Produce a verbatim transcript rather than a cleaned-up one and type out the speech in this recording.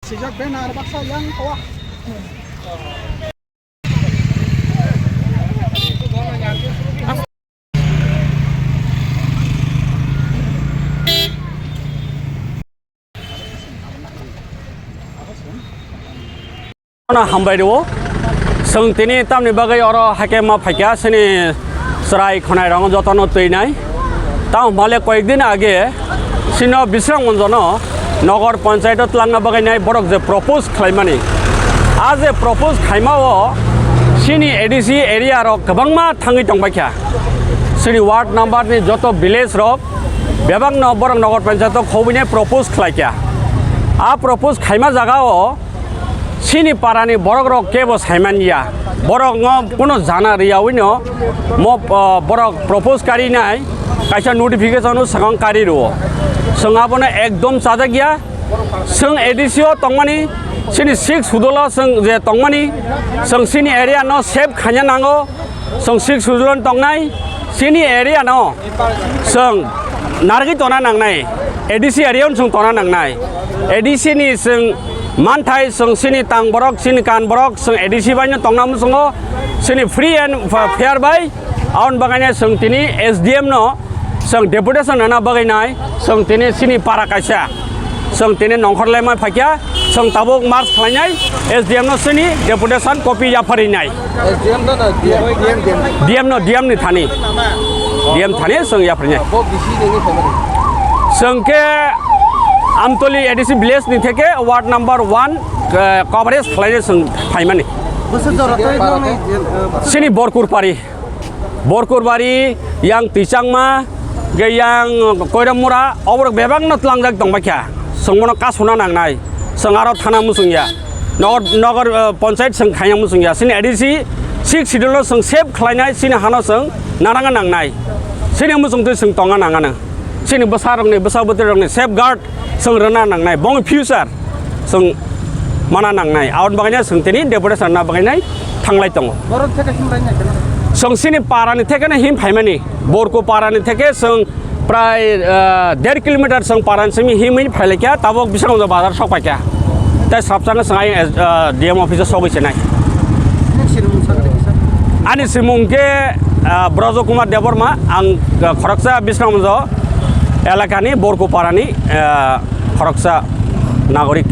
Sijak benar baksa yang kawak. Ano hambai rwo. Chwng tini tamni bagwi oro hakhe ma phaikha, chini chwrai khwnai rok jotono twi nai. Tamo hwnba le koyek din age chini Bisramganj no Nagar Panchayat o twlangna bagwi nai borok je propose khlaimani. A je propose khaima o chini A D C area rok kwbangma thangwi tongbaikha. Chini ward number ni joto village rok bebakno borok Nagar Panchayat o khobwini propose khlaikha. A propose khaima jaga o chini parani borok rok kebo saimanya. Borok no kuno jana riyawi no mo, ah, borok propose kari nai kaisa notification o swkang kari rwo. Chwng abono ekdom chajakya. Chwng A D C o tongmani, chini six schedule o chwng je tongmani, chwng chini area no save khaina nango. Chwng six schedule o tongnai, chini area no chwng narwgwi tongna nangnai, A D C area o chwng tongna nangnai. A D C ni chwng manthai, chwng chini tang borok, chini kan borok, chwng A D C bai no tongna muchungo, chini free and fa-, fair bai. Aboni bagwino chwng tini S D M no chwng deputation rwna bagwi nai, chwng tini chini para kaisa, chwng tini nongkhor lemai phaikha, chwng tabuk march khlainai S D M no chini deputation copy yapharinai. S D M no na D M, D M, D M. D M no, D M ni thani, D M thani chwng yapharinai. Bo bisi nini family. Chwng khe Amtoli A D C village ni theke ward number one, eh, coverage khlainai chwng phaimani. Bwswk jora tei nokni, eh, chini Borkurpari. Borkurbari, yang Twichangma, ge yang Koiramura, oborok bebakno tlangjak tongbaikha. Chwng bono kasuna nangnai. Chwng aro thana muchungya. Nogor, nogor, eh, panchayat chwng khaina muchungya. Chini A D C six schedule no chwng save khlainai, chini hano chwng naranga nangnai. Chini muchungtwi chwng tonga nangano. Chini bwsarokni, bwsa bwtwirokni safeguard chwng rwna nangnai, bongni future chwng mana nangnai. Aboni bagwino chwng tini deputation rwna bagwino thanglai tongo. Borok theke himlai nai keno. Chwng chini parani thekeno him phaimani, Borku parani theke chwng prai, ah, der kilometer chwng parani simi himwi phailaikha, tabuk Bisramganj bazar sokpaikha. Tei swrapsano chwng ayang, ah, D M office o sogwi chenai. Nini simung sakni kisa? Ani simung khe, ah, Brojo Kumar Debbarma, ang, ah, khoroksa Bisramganj elakani Borku parani, ah, khoroksa nagorik.